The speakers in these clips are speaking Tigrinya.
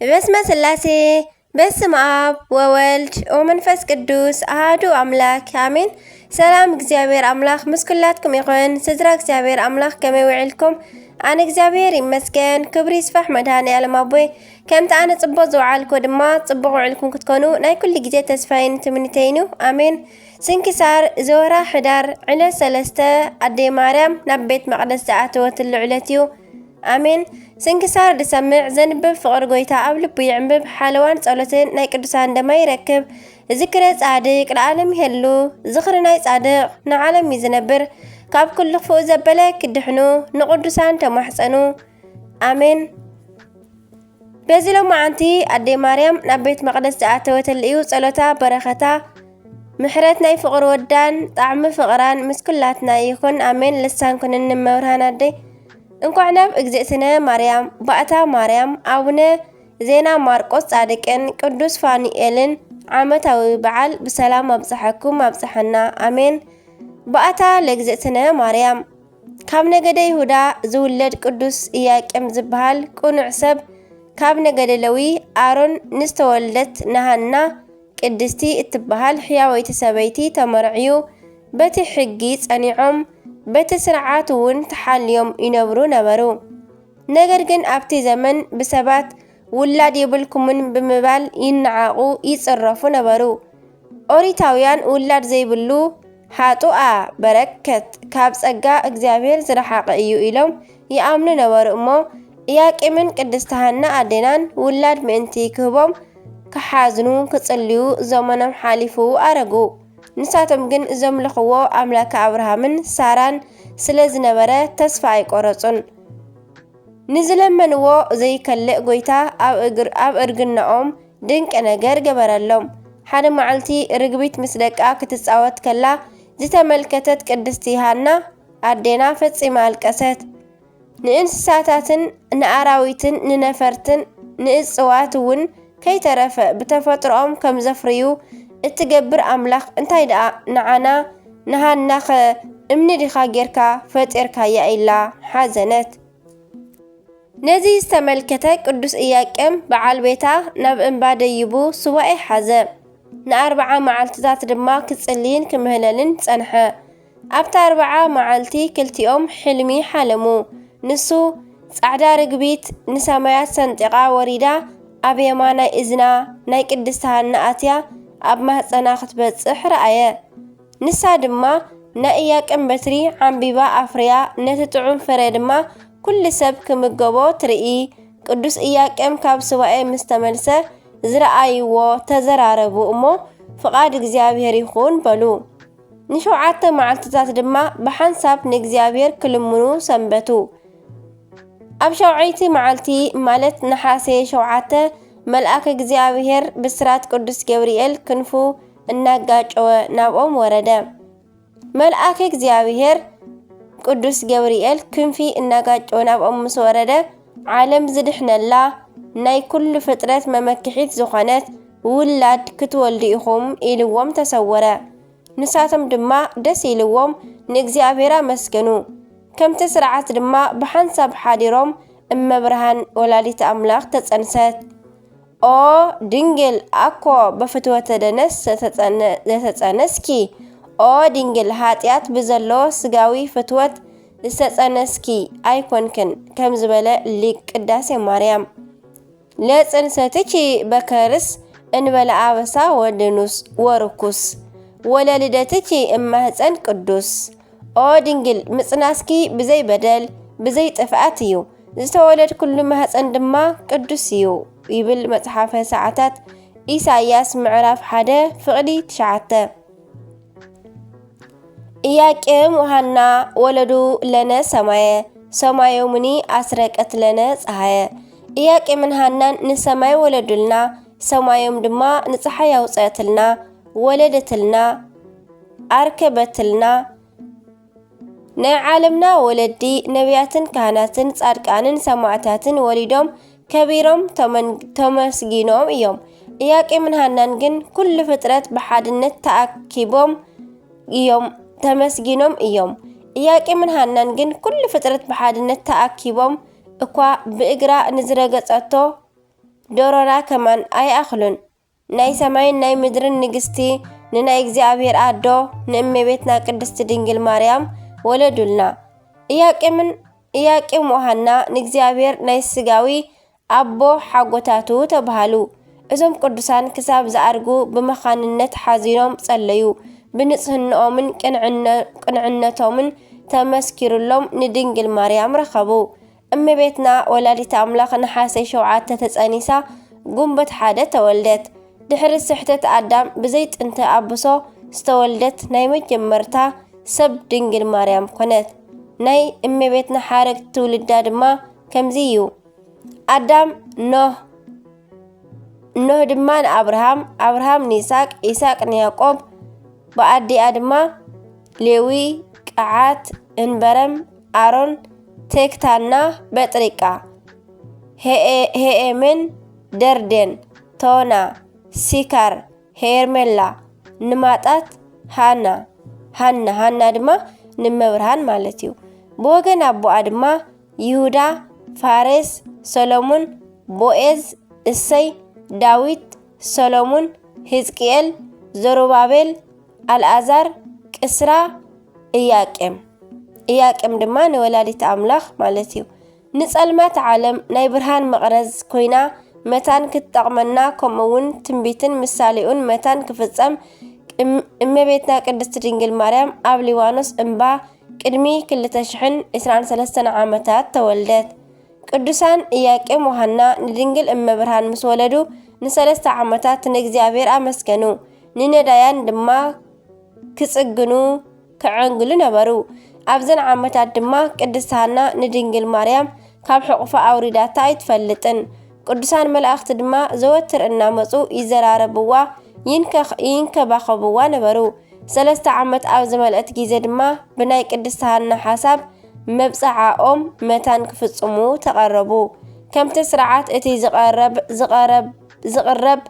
በስመ ስላሴ፣ በስመ ኣብ ወወልድ ወመንፈስ ቅዱስ ኣሃዱ ኣምላክ ኣሜን። ሰላም እግዚኣብሔር ኣምላክ ምስ ኩላትኩም ይኹን። ስድራ እግዚኣብሔር ኣምላክ ከመይ ውዒልኩም? ኣነ እግዚኣብሔር ይመስገን፣ ክብሪ ይስፋሕ መድኃኔ ዓለም ኣቦይ። ከምቲ ኣነ ጽቡቕ ዝወዓልኩ ድማ ጽቡቕ ውዒልኩም ክትኮኑ ናይ ኩሉ ግዜ ተስፋይን ትምኒተይን እዩ። ኣሜን። ስንክሳር ዘወርሃ ሕዳር ዕለት ሰለስተ ኣደይ ማርያም ናብ ቤት መቕደስ ዝኣተወትሉ ዕለት እዩ። ኣሜን። ስንክሳር ዝሰምዕ ዘንብብ ፍቕሪ ጎይታ ኣብ ልቡ ይዕንብብ፣ ሓለዋን ጸሎትን ናይ ቅዱሳን ደማ ይረክብ። ዝክረ ጻድቅ ለዓለም ይሄሉ፣ ዝኽሪ ናይ ጻድቅ ንዓለም እዩ ዝነብር። ካብ ኩሉ ክፉእ ዘበለ ክድሕኑ ንቅዱሳን ተማሕጸኑ። ኣሜን። በዚ ሎማዓንቲ ኣደይ ማርያም ናብ ቤት መቕደስ ዝኣተወትሉ እዩ። ጸሎታ፣ በረኸታ፣ ምሕረት ናይ ፍቕሪ ወዳን ጣዕሚ ፍቕራን ምስ ኩላትና ይኹን። ኣሜን። ልሳን ኩንኒ መብርሃን ኣደይ። እንኳዕ ናብ እግዝእትነ ማርያም ባእታ ማርያም ኣቡነ ዜና ማርቆስ ጻድቅን ቅዱስ ፋኑኤልን ዓመታዊ በዓል ብሰላም ኣብጽሐኩም ኣብጽሐና። ኣሜን። ባእታ ለእግዝእትነ ማርያም። ካብ ነገደ ይሁዳ ዝውለድ ቅዱስ ኢያቄም ዝበሃል ቅኑዕ ሰብ፣ ካብ ነገደ ለዊ ኣሮን ንዝተወልደት ንሃና ቅድስቲ እትበሃል ሕያወይቲ ሰበይቲ ተመርዕዩ፣ በቲ ሕጊ ጸኒዖም፣ በቲ ስርዓት እውን ተሓልዮም ይነብሩ ነበሩ። ነገር ግን ኣብቲ ዘመን ብሰባት ውላድ የብልኩምን ብምባል ይነዓቑ፣ ይጽረፉ ነበሩ። ኦሪታውያን ውላድ ዘይብሉ ሃጡኣ በረከት ካብ ጸጋ እግዚኣብሔር ዝረሓቐ እዩ ኢሎም ይኣምኑ ነበሩ እሞ፣ ኢያቄምን ቅድስቲ ሃና ኣዴናን ውላድ ምእንቲ ክህቦም ክሓዝኑ ክጽልዩ ዘመኖም ሓሊፉ ኣረጉ። ንሳቶም ግን ዘምልኽዎ ኣምላከ ኣብርሃምን ሳራን ስለ ዝነበረ ተስፋ ኣይቆረጹን። ንዝለመንዎ ዘይከልእ ጎይታ ኣብ እግር-፣ ኣብ እርግናኦም ድንቂ ነገር ገበረሎም። ሓደ መዓልቲ ርግቢት ምስ ደቃ ክትጻወት ከላ ዝተመልከተት ቅድስቲ ሃና ኣዴና ፈጺማ ኣልቀሰት። ንእንስሳታትን ንኣራዊትን ንነፈርትን ንእጽዋት እውን ከይተረፈ ብተፈጥሮኦም ከም ዘፍርዩ እትገብር ኣምላኽ እንታይ ደኣ ንዓና ንሃናኸ እምኒ ዲኻ ጌርካ ፈጢርካያ? ኢላ ሓዘነት። ነዚ ዝተመልከተ ቅዱስ ኢያቄም በዓል ቤታ ናብ እምባ ደይቡ ሱባኤ ሓዘ። ንኣርብዓ መዓልትታት ድማ ክጽልይን ክምህለልን ጸንሐ። ኣብታ ኣርብዓ መዓልቲ ክልቲኦም ሕልሚ ሓለሙ። ንሱ ጻዕዳ ርግቢት ንሰማያት ሰንጢቓ ወሪዳ ኣብ የማናይ እዝና ናይ ቅድስቲ ሃና ኣትያ ኣብ ማህጸና ክትበጽሕ ረኣየ። ንሳ ድማ ናይ ኢያቄም በትሪ ዓምቢባ ኣፍርያ፣ ነቲ ጥዑም ፍረ ድማ ኩሉ ሰብ ክምገቦ ትርኢ። ቅዱስ ኢያቄም ካብ ሱባኤ ምስ ተመልሰ ዝረኣይዎ ተዘራረቡ እሞ፣ ፍቓድ እግዚኣብሔር ይኹን በሉ። ንሸውዓተ መዓልትታት ድማ ብሓንሳብ ንእግዚኣብሔር ክልምኑ ሰንበቱ። ኣብ ሸውዓይቲ መዓልቲ፣ ማለት ነሓሴ ሸውዓተ፣ መልኣክ እግዚኣብሔር ብስራት ቅዱስ ገብርኤል ክንፉ እናጋጨወ ናብኦም ወረደ። መልኣክ እግዚኣብሔር ቅዱስ ገብርኤል ክንፊ እናጋጨወ ናብኦም ምስ ወረደ፣ ዓለም ዝድሕነላ ናይ ኩሉ ፍጥረት መመክሒት ዝኾነት ውላድ ክትወልዱ ኢኹም ኢልዎም ተሰወረ። ንሳቶም ድማ ደስ ኢልዎም ንእግዚኣብሔር ኣመስገኑ። ከምቲ ስርዓት ድማ ብሓንሳብ ሓዲሮም እመብርሃን ወላዲት ኣምላኽ ተጸንሰት። ኦ ድንግል፣ ኣኮ በፍትወተ ደነስ ዘተጸነ-፣ ዘተጸነስኪ፣ ኦ ድንግል፣ ኃጢኣት ብዘሎ ስጋዊ ፍትወት ዝተጸነስኪ ኣይኮንክን፣ ከም ዝበለ ሊቅ ቅዳሴ ማርያም። ለጽንሰትኪ በከርስ እንበለ ኣበሳ ወድኑስ ወርኩስ፣ ወለልደትኪ እማህፀን ቅዱስ። ኦ ድንግል፣ ምጽናስኪ ብዘይ በደል፣ ብዘይ ጥፍኣት እዩ፣ ዝተወለድኩሉ ማህፀን ድማ ቅዱስ እዩ፣ ይብል መጽሓፈ ሰዓታት ኢሳይያስ ምዕራፍ ሓደ ፍቕዲ ትሽዓተ። ኢያቄም ወሃና ወለዱ ለነ ሰማየ፣ ሰማዮምኒ ኣስረቀት ለነ ፀሃየ። ኢያቄምን ሃናን ንሰማይ ወለዱልና፣ ሰማዮም ድማ ንፀሓይ ኣውፀእትልና፣ ወለደትልና፣ ኣርከበትልና። ናይ ዓለምና ወለዲ ነቢያትን ካህናትን ጻድቃንን ሰማዕታትን ወሊዶም ከቢሮም ተመን-፣ ተመስጊኖም እዮም። ኢያቄምን ሃናን ግን ኩሉ ፍጥረት ብሓድነት ተኣኪቦም እዮም፣ ተመስጊኖም እዮም። ኢያቄምን ሃናን ግን ኩሉ ፍጥረት ብሓድነት ተኣኪቦም እኳ ብእግራ ንዝረገጸቶ ዶሮና ከማን ኣይኣኽሉን። ናይ ሰማይን ናይ ምድርን ንግስቲ፣ ንናይ እግዚኣብሔር ኣዶ፣ ንእመቤትና ቅድስቲ ድንግል ማርያም ወለዱልና። ኢያቄምን፣ ኢያቄም ወሃና ንእግዚኣብሔር ናይ ስጋዊ ኣቦ ሓጎታቱ ተባሃሉ። እዞም ቅዱሳን ክሳብ ዝኣርጉ ብመኻንነት ሓዚኖም ጸለዩ። ብንጽህንኦምን ቅንዕነ-፣ ቅንዕነቶምን ተመስኪሩሎም ንድንግል ማርያም ረኸቡ። እመቤትና ወላዲተ ኣምላኽ ነሓሰ ሸውዓተ ተጸኒሳ፣ ጉንበት ሓደ ተወልደት። ድሕሪ ስሕተት ኣዳም ብዘይ ጥንተ ኣብሶ ዝተወልደት ናይ መጀመርታ ሰብ ድንግል ማርያም ኮነት። ናይ እመቤትና ሓረግ ትውልዳ ድማ ከምዚ እዩ። ኣዳም ኖህ፣ ኖህ ድማ ንኣብርሃም፣ ኣብርሃም ንይስሐቅ፣ ይስሐቅ ንያዕቆብ፣ ብኣዲኣ ድማ ሌዊ፣ ቀዓት፣ እንበረም፣ ኣሮን፣ ቴክታና፣ በጥሪቃ፣ ሄኤ-፣ ሄኤሜን፣ ደርዴን፣ ቶና፣ ሲካር፣ ሄርሜላ፣ ንማጣት፣ ሃና፣ ሃና፣ ሃና ድማ ንመብርሃን ማለት እዩ። ብወገን ኣቦኣ ድማ ይሁዳ፣ ፋሬስ፣ ሰሎሙን፣ ቦኤዝ፣ እሰይ፣ ዳዊት፣ ሰሎሙን፣ ህዝቅኤል፣ ዘሩባቤል፣ ኣልኣዛር፣ ቅስራ፣ እያቄም። እያቄም ድማ ንወላዲት ኣምላኽ ማለት እዩ። ንጸልማት ዓለም ናይ ብርሃን መቕረዝ ኮይና፣ መታን ክትጠቕመና፣ ከምኡ እውን ትንቢትን ምሳሌኡን መታን ክፍጸም፣ እም-፣ እመቤትና ቅድስቲ ድንግል ማርያም ኣብ ሊባኖስ እምባ ቅድሚ ክልተ ሽሕን ዕስራን ሰለስተን ዓመታት ተወልደት። ቅዱሳን እያቄም ወሃና ንድንግል እመ ብርሃን ምስ ወለዱ፣ ንሰለስተ ዓመታት ንእግዚኣብሔር ኣመስገኑ። ንነዳያን ድማ ክጽግኑ፣ ክዕንግሉ ነበሩ። ኣብዘን ዓመታት ድማ ቅድስት ሃና ንድንግል ማርያም ካብ ሕቑፋ ኣውሪዳታ ኣይትፈልጥን። ቅዱሳን መላእኽቲ ድማ ዘወትር እናመጹ ይዘራረብዋ፣ ይንከ-፣ ይንከባኸብዋ ነበሩ። ሰለስተ ዓመት ኣብ ዝመልአት ግዜ ድማ ብናይ ቅድስት ሃና ሓሳብ መብጽዓኦም መታን ክፍጽሙ ተቐረቡ። ከምቲ ስርዓት እቲ ዝቐረብ-፣ ዝቐረብ-፣ ዝቕረብ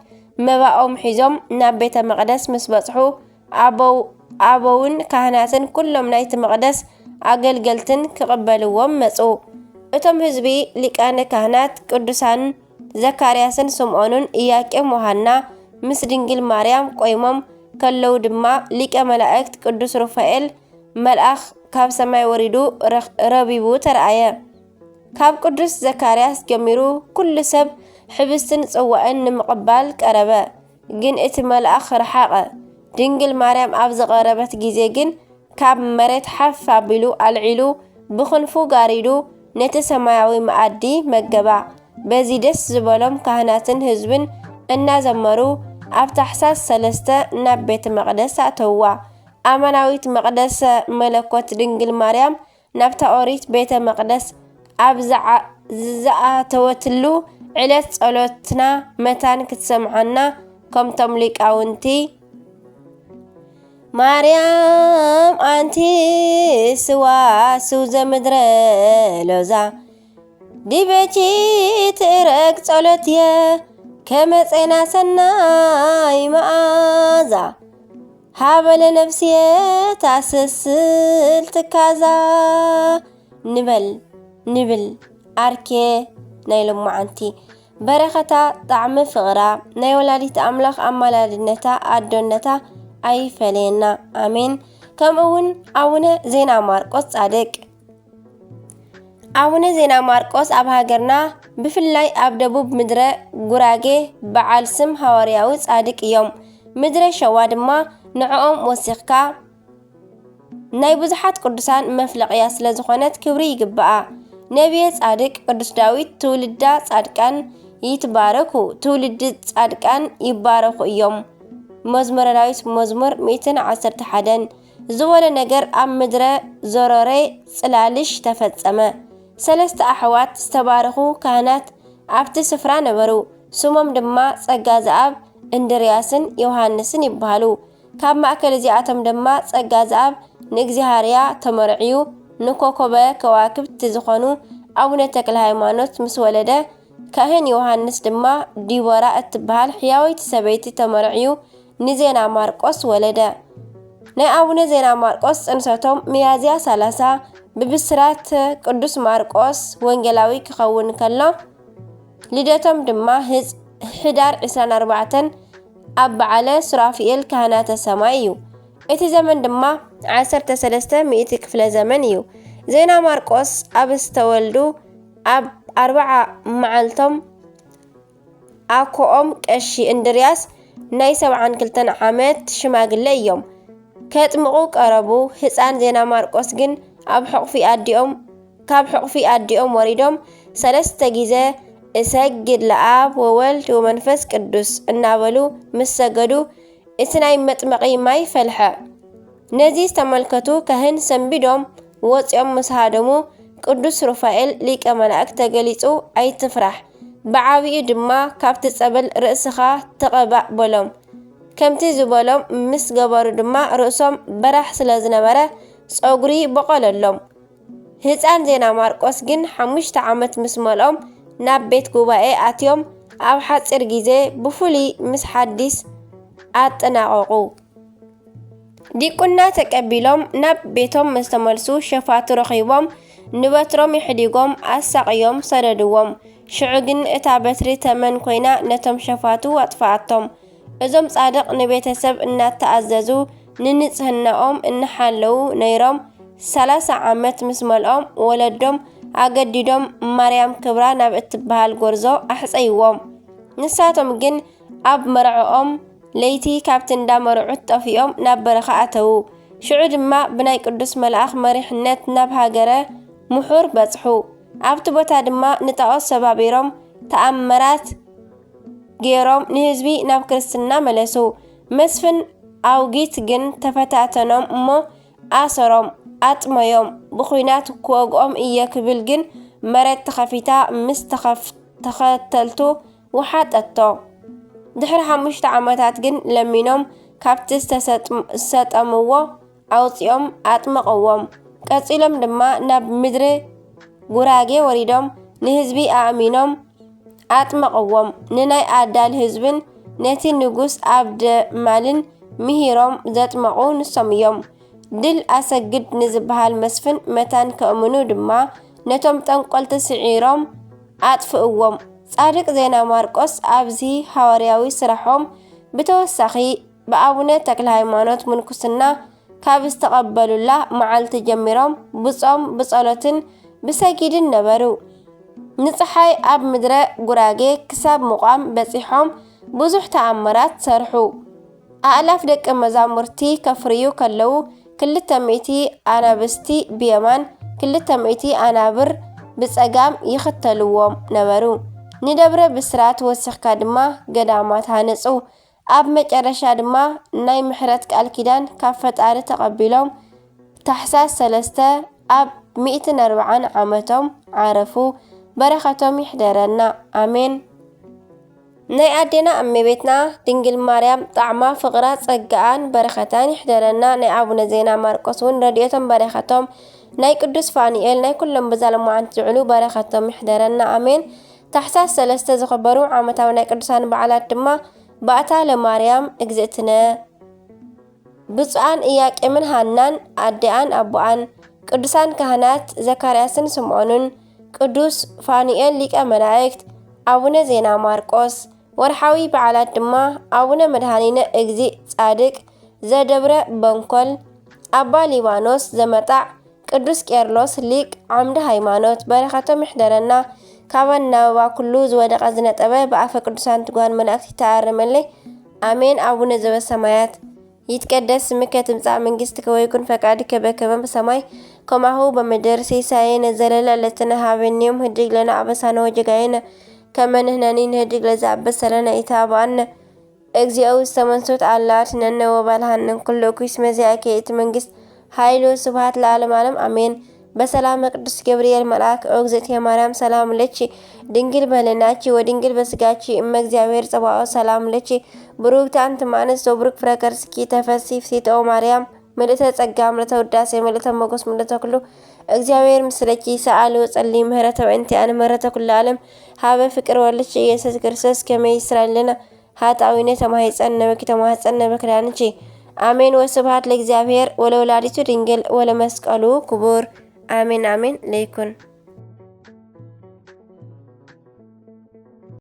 መባኦም ሒዞም ናብ ቤተ መቕደስ ምስ በጽሑ፣ ኣበው-፣ ኣበውን ካህናትን ኩሎም ናይቲ መቕደስ ኣገልገልትን ክቕበልዎም መጹ። እቶም ህዝቢ ሊቃነ ካህናት ቅዱሳን ዘካርያስን ስምዖንን ኢያቄም ወሃና ምስ ድንግል ማርያም ቆይሞም ከለዉ ድማ ሊቀ መላእክት ቅዱስ ሩፋኤል መልኣኽ ካብ ሰማይ ወሪዱ ረኽ-፣ ረቢቡ ተረኣየ። ካብ ቅዱስ ዘካርያስ ጀሚሩ ኩሉ ሰብ ሕብስትን ጽዋእን ንምቕባል ቀረበ፣ ግን እቲ መልኣኽ ረሓቐ። ድንግል ማርያም ኣብ ዝቐረበት ግዜ ግን ካብ መሬት ሓፍ ኣቢሉ ኣልዒሉ ብኽንፉ ጋሪዱ ነቲ ሰማያዊ መኣዲ መገባ። በዚ ደስ ዝበሎም ካህናትን ህዝብን እናዘመሩ ኣብ ታሕሳስ ሰለስተ ናብ ቤተ መቕደስ ኣተውዋ። ኣማናዊት መቕደሰ መለኮት ድንግል ማርያም ናብታ ኦሪት ቤተ መቕደስ ኣብ ዝዓ-፣ ዝኣተወትሉ ዕለት ጸሎትና መታን ክትሰምዓና፣ ከምቶም ሊቃውንቲ፣ ማርያም ኣንቲ ስዋስው ዘምድረ ሎዛ፣ ዲበኪ ትእረግ ጸሎትየ፣ ከመ ጼና ሰናይ መኣዛ፣ ሃበ ለነፍስየ ታሰስል ትካዛ ንበል፣ ንብል ኣርኬ ናይ ሎማዓንቲ። በረኸታ፣ ጣዕሚ ፍቕራ፣ ናይ ወላዲት ኣምላኽ ኣማላድነታ፣ ኣዶነታ ኣይፈለየና። ኣሜን። ከምኡ እውን ኣቡነ ዜና ማርቆስ ጻድቅ። ኣቡነ ዜና ማርቆስ ኣብ ሃገርና፣ ብፍላይ ኣብ ደቡብ ምድረ ጉራጌ፣ በዓል ስም ሃዋርያዊ ጻድቅ እዮም። ምድረ ሸዋ ድማ ንዕኦም ወሲኽካ ናይ ብዙሓት ቅዱሳን መፍለቕያ ስለ ዝኾነት ክብሪ ይግብኣ። ነቢየ ጻድቅ ቅዱስ ዳዊት፣ ትውልዳ ጻድቃን ይትባረኩ፣ ትውልዲ ጻድቃን ይባረኹ እዮም። መዝሙረ ዳዊት መዝሙር ሚእትን ዓሰርተ ሓደን። ዝበሎ ነገር ኣብ ምድረ ዞሮሬ ጽላልሽ ተፈጸመ። ሰለስተ ኣሕዋት ዝተባረኹ ካህናት ኣብቲ ስፍራ ነበሩ። ስሞም ድማ ጸጋ ዘኣብ፣ እንድርያስን ዮሃንስን ይበሃሉ። ካብ ማእከል እዚኣቶም ድማ ጸጋ ዘኣብ ንእግዚሃርያ ተመርዕዩ፣ ንኮኮበ ከዋክብቲ ዝኾኑ ኣቡነ ተክለ ሃይማኖት ምስ ወለደ፣ ካህን ዮሃንስ ድማ ዲቦራ እትበሃል ሕያወይቲ ሰበይቲ ተመርዕዩ ንዜና ማርቆስ ወለደ። ናይ ኣቡነ ዜና ማርቆስ ጽንሰቶም ሚያዝያ ሰላሳ ብብስራት ቅዱስ ማርቆስ ወንጌላዊ ክኸውን ከሎ፣ ልደቶም ድማ ህጽ-፣ ሕዳር ዕስራን ኣርባዕተን ኣብ በዓለ ሱራፊኤል ካህናተ ሰማይ እዩ። እቲ ዘመን ድማ ዓሰርተ ሰለስተ ሚእቲ ክፍለ ዘመን እዩ። ዜና ማርቆስ ኣብ ዝተወልዱ ኣብ ኣርብዓ መዓልቶም ኣኮኦም ቀሺ እንድርያስ ናይ ሰብዓን ክልተን ዓመት ሽማግለ እዮም። ከጥምቑ ቀረቡ። ህፃን ዜና ማርቆስ ግን ኣብ ሕቑፊ ኣዲኦም፣ ካብ ሕቑፊ ኣዲኦም ወሪዶም ሰለስተ ግዜ "እሰግድ ለኣብ ወወልድ ወመንፈስ ቅዱስ" እናበሉ ምስ ሰገዱ፣ እቲ ናይ መጥመቒ ማይ ፈልሐ። ነዚ ዝተመልከቱ ካህን ሰንቢዶም ወፂኦም ምስ ሃደሙ፣ ቅዱስ ሩፋኤል ሊቀ መላእክት ተገሊጹ፣ "ኣይትፍራሕ፣ ብዓቢኡ ድማ ካብቲ ጸበል ርእስኻ ተቐባእ" በሎም። ከምቲ ዝበሎም ምስ ገበሩ ድማ ርእሶም በራሕ ስለ ዝነበረ ጸጉሪ በቖለሎም። ህፃን ዜና ማርቆስ ግን ሓሙሽተ ዓመት ምስ መልኦም ናብ ቤት ጉባኤ ኣትዮም ኣብ ሓፂር ግዜ ብፍሉይ ምስ ሓዲስ ኣጠናቐቑ። ዲቁና ተቀቢሎም ናብ ቤቶም ምስ ተመልሱ ሸፋቱ ረኺቦም ንበትሮም የሕዲጎም ኣሳቕዮም ሰደድዎም። ሽዑ ግን እታ በትሪ ተመን ኮይና ነቶም ሸፋቱ ኣጥፍኣቶም። እዞም ጻድቕ ንቤተሰብ እናተኣዘዙ ንንጽህናኦም እናሓለዉ ነይሮም ሰላሳ ዓመት ምስ መልኦም ወለዶም ኣገዲዶም ማርያም ክብራ ናብ እትበሃል ጎርዞ ኣሕጸይዎም። ንሳቶም ግን ኣብ መርዕኦም ለይቲ ካብቲ እንዳ መርዑት ጠፊኦም ናብ በረኻ ኣተዉ። ሽዑ ድማ ብናይ ቅዱስ መልኣኽ መሪሕነት ናብ ሃገረ ምሑር በጽሑ። ኣብቲ ቦታ ድማ ንጣኦት ሰባቢሮም ተኣምራት ገይሮም ንህዝቢ ናብ ክርስትና መለሱ። መስፍን ኣውጊት ግን ተፈታተኖም እሞ ኣሰሮም፣ ኣጥመዮም። ብኹናት ክወግኦም እየ ክብል ግን መሬት ተኸፊታ ምስ ተኸፍ-፣ ተኸተልቱ ወሓጠቶ። ድሕሪ ሓሙሽተ ዓመታት ግን ለሚኖም ካብቲ ዝተሰጥም-፣ ዝሰጠምዎ ኣውጺኦም ኣጥመቐዎም። ቀጺሎም ድማ ናብ ምድሪ ጉራጌ ወሪዶም ንህዝቢ ኣእሚኖም ኣጥመቐዎም። ንናይ ኣዳል ህዝብን ነቲ ንጉስ ኣብ ደማልን ምሂሮም ዘጥመቑ ንሶም እዮም። ድል ኣሰግድ ንዝበሃል መስፍን መታን ከእምኑ ድማ ነቶም ጠንቆልቲ ስዒሮም ኣጥፍእዎም። ጻድቅ ዜና ማርቆስ ኣብዚ ሃዋርያዊ ስራሖም ብተወሳኺ ብኣቡነ ተክለ ሃይማኖት ምንኩስና ካብ ዝተቐበሉላ መዓልቲ ጀሚሮም ብጾም ብጸሎትን ብሰጊድን ነበሩ። ንጸሓይ ኣብ ምድረ ጉራጌ ክሳብ ምቋም በጺሖም ብዙሕ ተኣምራት ሰርሑ። ኣእላፍ ደቂ መዛሙርቲ ከፍርዩ ከለዉ ክልተ ሚእቲ ኣናብስቲ ብየማን ክልተ ሚእቲ ኣናብር ብጸጋም ይኽተልዎም ነበሩ። ንደብረ ብስራት ወሲኽካ ድማ ገዳማት ሃነጹ። ኣብ መጨረሻ ድማ ናይ ምሕረት ቃል ኪዳን ካብ ፈጣሪ ተቐቢሎም ታሕሳስ ሰለስተ ኣብ ሚእትን ኣርባዓን ዓመቶም ዓረፉ። በረኸቶም ይሕደረና። ኣሜን። ናይ ኣዴና እመቤትና ድንግል ማርያም ጣዕማ ፍቕራ ጸጋኣን በረኸታን ይሕደረና። ናይ ኣቡነ ዜና ማርቆስ እውን ረድኤቶም በረኸቶም ናይ ቅዱስ ፋኑኤል ናይ ኩሎም ብዛ ሎማዓንቲ ዝውዕሉ በረኸቶም ይሕደረና። ኣሜን። ታሕሳስ ሰለስተ ዝኽበሩ ዓመታዊ ናይ ቅዱሳን በዓላት ድማ ባእታ ለማርያም እግዝእትነ፣ ብፁዓን ኢያቄምን ሃናን ኣዲኣን ኣቦኣን፣ ቅዱሳን ካህናት ዘካርያስን ስምዖንን፣ ቅዱስ ፋኑኤል ሊቀ መላእክት፣ ኣቡነ ዜና ማርቆስ። ወርሓዊ በዓላት ድማ ኣቡነ መድኃኒነ እግዚእ ጻድቅ ዘደብረ በንኮል፣ ኣባ ሊባኖስ ዘመጣዕ፣ ቅዱስ ቄርሎስ ሊቅ ዓምደ ሃይማኖት። በረኸቶም ይሕደረና። ካብ ኣናብባ ኩሉ ዝወደቐ ዝነጠበ ብኣፈ ቅዱሳን ትጓን መላእክት ይተኣረመለይ። ኣሜን። ኣቡነ ዘበሰማያት ይትቀደስ ስምከ ትምጻእ መንግስትከ ወይኩን ፈቃድከ በከመ በሰማይ ከማሁ በምድር። ሲሳየነ ዘለለ ዕለትነ ሀበነ ዮም ህድግ ለነ አበሳነ ወጌጋየነ ከመ ንሕነኒ ንህድግ ለዘአበሰ ለነ ኢታብአነ እግዚኦ ውስተ መንሱት አላ አድኅነነ ወባልሐነ እምኩሉ እኩይ እስመ ዚአከ ይእቲ መንግስት ኃይል ወስብሐት ለዓለመ ዓለም አሜን። በሰላመ ቅዱስ ገብርኤል መልአክ ኦ እግዝእትየ ማርያም ሰላም ለኪ ድንግል በህልናኪ ወድንግል በስጋኪ እመ እግዚአብሔር ጸባኦት ሰላም ለኪ ብሩክቲ አንቲ እም አንስት ወብሩክ ፍሬ ከርስኪ ተፈሲ ፍሲት ኦ ማርያም ምልእተ ጸጋ ምልእተ ውዳሴ ምልእተ ሞገስ ምልእተ ኩሉ እግዚአብሔር ምስለኪ ሰአሊ ወጸሊ ምህረተ በእንቲአነ ምህረተ ኩሉ ዓለም ሀበ ፍቅር ወልድኪ ኢየሱስ ክርስቶስ ከመ ይስራይ ለነ ኃጣውኢነ ተማሂጸነ በኪ ተማህጸነ በክዳንኪ አሜን። ወስብሐት ለእግዚአብሔር ወለወላዲቱ ድንግል ወለመስቀሉ ክቡር አሜን አሜን ለይኩን።